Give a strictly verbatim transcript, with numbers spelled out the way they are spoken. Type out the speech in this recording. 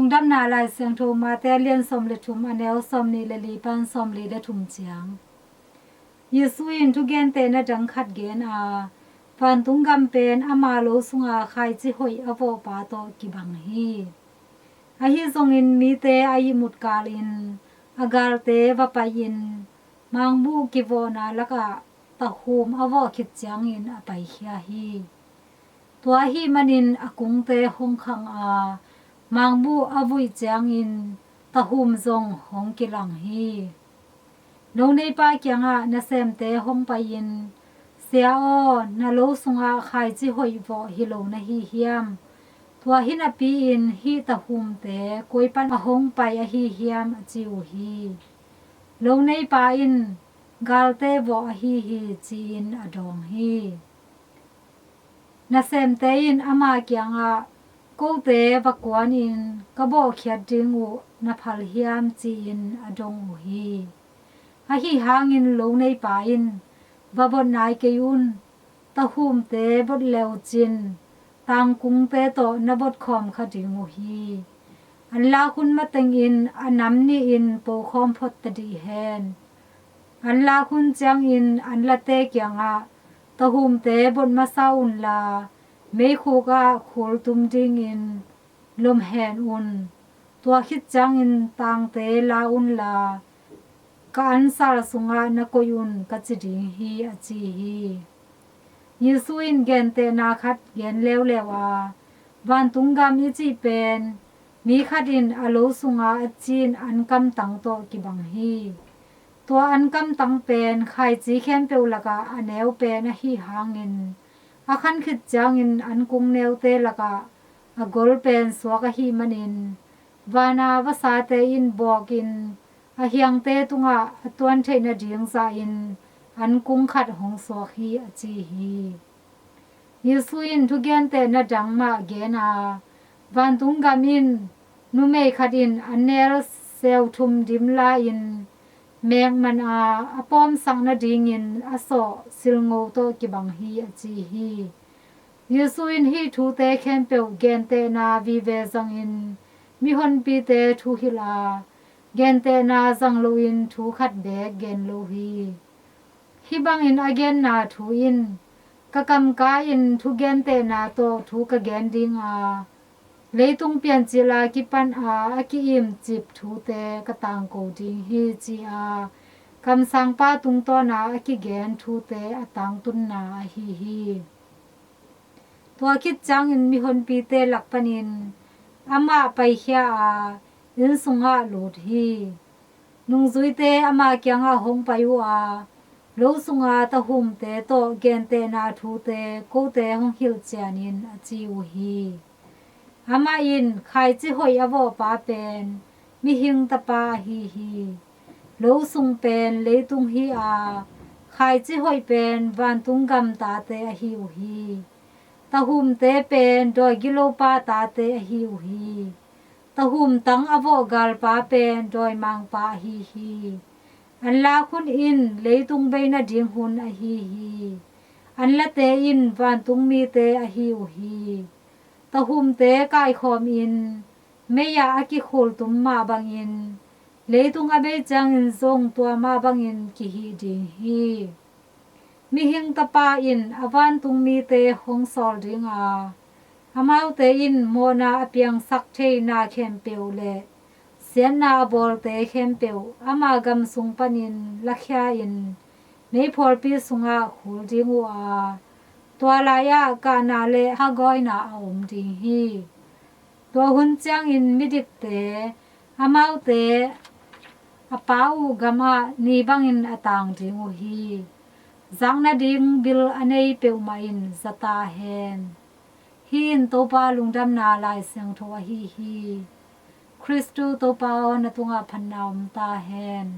Lungdamna Lai Siangtho Mate a lian sawm le thum, a neu sawm nih le li pan sawm li le thum ciang. Jesu in thugentehna dang khat gen a, vantung gam pen ama lo sunga khaici hoih a vawhpa tawh kibang hi. Ahi zongin mite a ihmut kalin a galte va pai-in mangbuh kivawhna lakah tahum a vawh khit ciangin a paikhia hi. Tua ahih manin a kungte hong khang a, mangbuh a vuih ciangin tahum zong hong kilang hi. Lo neipa kiangah nasemte hong pai-in, "Sia aw, na lo sungah khaici hoih vawh hi lo na hi hiam? Tua hi napi-in hih tahumte koi pan a hong pai ahi hiam?" a ci uh hi. Lo neipa in, "Galte vawh ahi hi," ci-in a dawng hi. Nasemte in ama kiangah, "Kote va kuanin ka bawhkhiat ding uh na phal hiam?" ci-in a dong uh hi. Ahi hangin lo neipa in, "Va bot nai kei un. Tahumte bot leucin tangkungte tawh na bot khawm kha ding uh hi. An lak hun matengin a nam nihin pokhawm phot ta dih hen. An lak hun ciangin an late kiangah, 'Tahumte bot masa unla, meikhuk ah khul tum dingin lom hen un. Tua khit ciangin tangte la unla, ka ansal sungah na koih un,' ka ci ding hi," a ci hi. Jesu in gentehna khat gen leuleu a, vantung gam i cih pen mi khat in a lo sunga a cin ankam tang tawh kibang hi. Tua ankam tang pen khaici khempeuh lakah a neu pen ahi hangin, a khan khit ciangin ankung neute lakah a gol pen suak ahih manin, vana vasate in bawkin a hiangte tungah a tuan theih nading zahin ankung khat hong suak hi, a ci hi. Jesu in thugentehna dang mah gen a, vantung gam in numei khat in annel seu thum dim la-in mekman a, a pawmsak nadingin a sawh silngo tawh kibang hi, a ci hi. Jesu in hih thute khempeuh gentehna vive zangin mihonpite thuhilh a, gentehna zang loin thu khat beek gen lo hi. Hih bangin a genna thu in, "Ka kamka-in thugentehna tawh thu ka gen ding a, leitung piancil a kipan a a ki-imcip thute ka tangko ding hi," ci-a kamsangpa tungtawna a kigen thute a tangtunna ahi hi. Tua khit ciangin mihonpite lak panin amah paikhia a, inn sungah lut hi. Nungzuite ama kiangah hong pai uh a, "Lo sunga tahumte tawh gentehna thute kote hong hilh cian in," a ci uh hi. Amah in, "Khaici hoih a vawhpa pen Mihing Tapa ahi hi. Lo sung pen leitung hi a, khaici hoih pen vantung gam tate ahi uh hi. Tahumte pen dawi gilopa tate ahi uh hi. Tahum tang a vawh galpa pen dawimangpa ahi hi. An lak hun in leitung bei nading hun ahi hi. An late in vantung mite ahi uh hi. Tahumte kaikhawmin mei-ah a kikhul tum mah bangin, leitung a bei ciangin zong tua mah bangin kihih ding hi. Mihing Tapa in a vantung mite hong sawl ding a, amaute in mawhna a piangsak thei na khempeuh le siatna a bawlte khempeuh ama gam sung panin lakhia-in meiphualpi sungah khul ding uh a, tua lai-ah kahna le hagawina a om ding hi. Tua hun ciangin midikte amaute a Pa uh gamah ni bangin a tang ding uh hi. Zak nading bil a nei peuhmah in za ta hen. Hih in Topa Lungdamna Lai Siangtho ahi hi. Khristu Topa aw, na tungah phatna om ta hen.